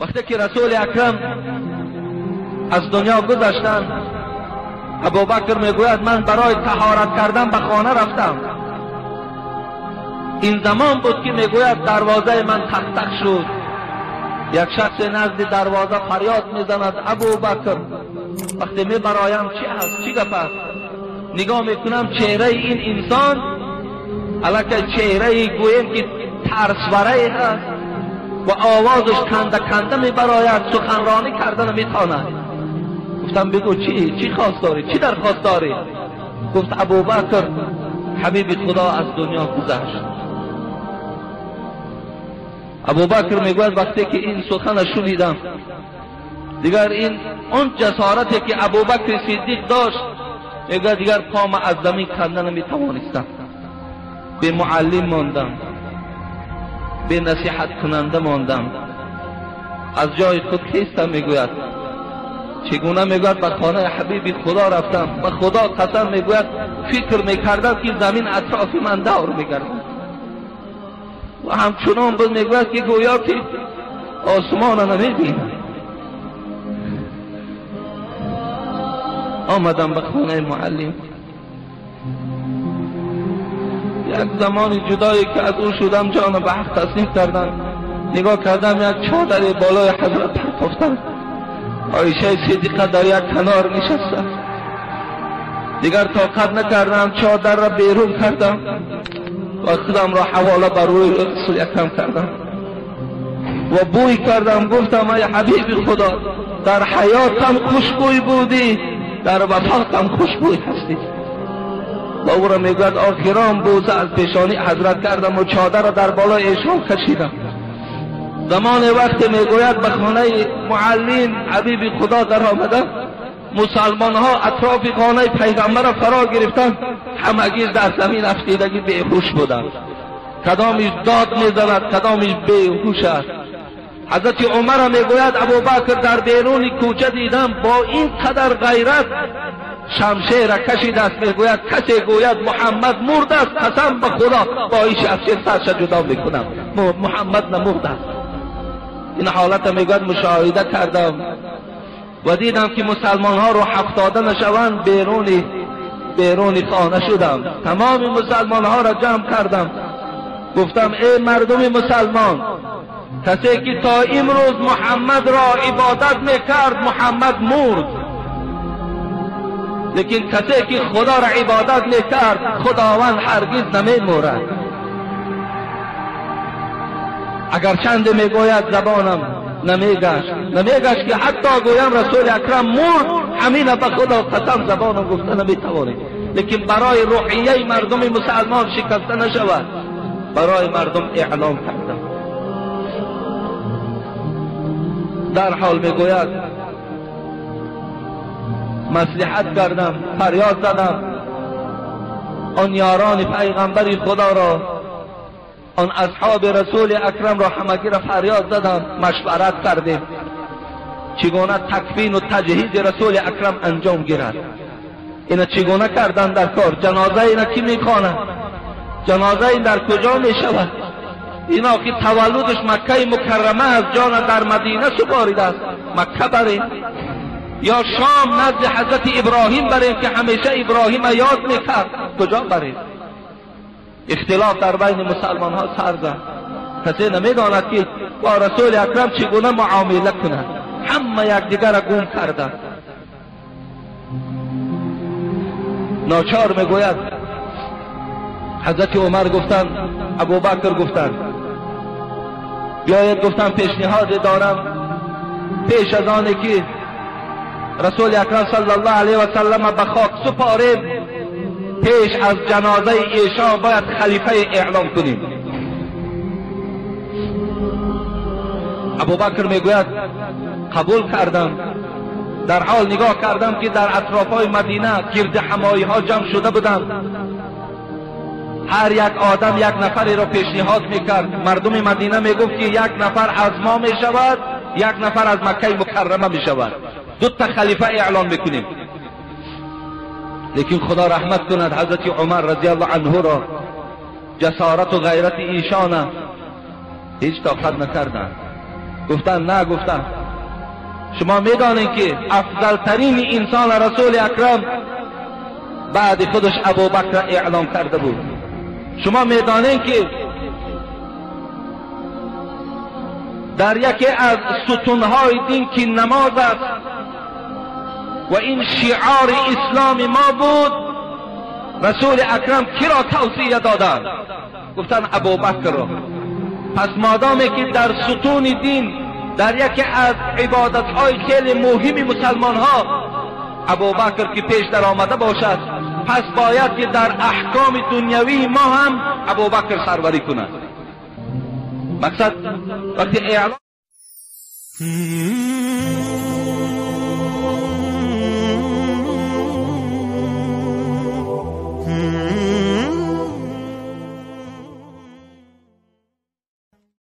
وقتی که رسول اکرم از دنیا گذشتند، ابوبکر میگوید من برای طهارت کردن به خانه رفتم. این زمان بود که میگوید دروازه من تق تق شد. یک شخص نزد دروازه فریاد میزند ابوبکر. وقتی میبرایم چی هست، چی گپ است، نگاه میکنم چهره این انسان الکه چهره گویم که ترسوره هست و آوازش کنده کنده میبراید، سخنرانی کردن میتواند. گفتم بگو چی خواست داری، چی درخواست داری؟ گفت ابوبکر حبیب خدا از دنیا گذشت. ابوبکر میگوید وقتی که این سخن شنیدم دیگر این اون جسارتی که ابوبکر صدیق داشت، میگوید دیگر پام از زمین کنده نمیتوانستم، به معلم ماندم، به نصیحت کننده ماندم، از جای خود خیستم. میگوید چگونه؟ میگوید به خانه حبیب خدا رفتم، به خدا قسم میگوید فکر میکردم که زمین اطراف من دور میگردد و همچنان بود. میگوید که گویا که آسمان نمیبینم. آمدم به خانه معلم. یک زمانی جدایی که از او شدم جان به حق تسلیم کردم. نگاه کردم یک چادر بالای حضرت پرتافتم، عایشه صدیقه در یک کنار نشسته. دیگر طاقت نکردم، چادر را بیرون کردم و خودم را حواله بر روی رسول اکرم کردم و بوی کردم. گفتم ای حبیب خدا، در حیاتم خوشبوی بودی، در وفاتم خوشبوی هستی. و او را میگوید آخران بوسه از پیشانی حضرت کردم و چادر را در بالای ایشان کشیدم. زمان وقت میگوید به خانه معلم حبیب خدا در آمدم، مسلمان ها اطراف خانه پیغمبر را فرا گرفتند، همگی در زمین افتیدگی بیهوش بودند. کدامش داد میزند، کدامش بیهوش است. حضرت عمر میگوید ابوبکر در بیرون کوچه دیدم با این قدر غیرت شمشیر را کشید است. میگوید کسی گوید محمد مرد است، قسم به خدا با این شمشیر سرش جدا میکنم، محمد نمرد است. این حالت میگوید مشاهده کردم و دیدم که مسلمان ها رو افتاده نشوند، بیرون خانه شدم. تمام مسلمان ها را جمع کردم، گفتم ای مردم مسلمان، کسی که تا امروز محمد را عبادت میکرد محمد مرد، لیکن کسی که خدا را عبادت میکرد خداوند هرگز نمیمورد. اگر چند میگوید زبانم نمیگشت که حتی گویم رسول اکرم مرد، همین به خدا قسم زبانم گفته نمیتوانیم. لیکن برای روحیه مردم مسلمان شکسته نشود، برای مردم اعلام کردم. در حال میگوید مصلحت کردم، فریاد زدم آن یاران پیغمبر خدا را، آن اصحاب رسول اکرم را همگی را فریاد زدم، مشورت کردیم چگونه تکفین و تجهیز رسول اکرم انجام گیرد. اینا چگونه کردن در کار؟ جنازه اینا کی میخواند؟ جنازه این در کجا میشود؟ اینا که تولدش مکه مکرمه است، جان در مدینه سپاریده است، مکه بریم یا شام نزد حضرت ابراهیم بریم که همیشه ابراهیم یاد میکرد، کجا بریم؟ اختلاف در بین مسلمان ها سر زد. کسی نمیداند که با رسول اکرم چگونه معامله کند، همه یکدیگر را گم کردند. ناچار میگوید حضرت عمر گفتند، ابوبکر گفتند بیاید، گفتم پیشنهاد دارم، پیش از آن که رسول اکرم صلی الله علیه و سلم به خاک سپاریم، پیش از جنازه ایشان باید خلیفه اعلام کنیم. ابوبکر میگوید قبول کردم. در حال نگاه کردم که در اطرافهای مدینه گرد همایی ها جمع شده بودند، هر یک آدم یک نفری را پیشنهاد میکرد. مردم مدینه میگفت که یک نفر از ما میشود، یک نفر از مکه مکرمه میشود، دو تا خلیفه اعلان میکنیم. لیکن خدا رحمت کند حضرت عمر رضی الله عنه را، جسارت و غیرت ایشان هیچ طاقت نکردند. گفتن نه. گفتن شما میدانید که افضل ترین انسان رسول اکرم بعد خودش ابوبکر اعلام کرده بود. شما میدانید که در یکی از ستونهای دین که نماز است و این شعار اسلام ما بود، رسول اکرم کی را توصیه دادند؟ گفتن ابوبکر را. پس مادامی که در ستون دین، در یکی از عبادتهای خیلی مهم مسلمان ها ابوبکر که پیش در آمده باشد، پس باید که در احکام دنیوی ما هم ابوبکر سروری کند. مقصد وقتی اعلام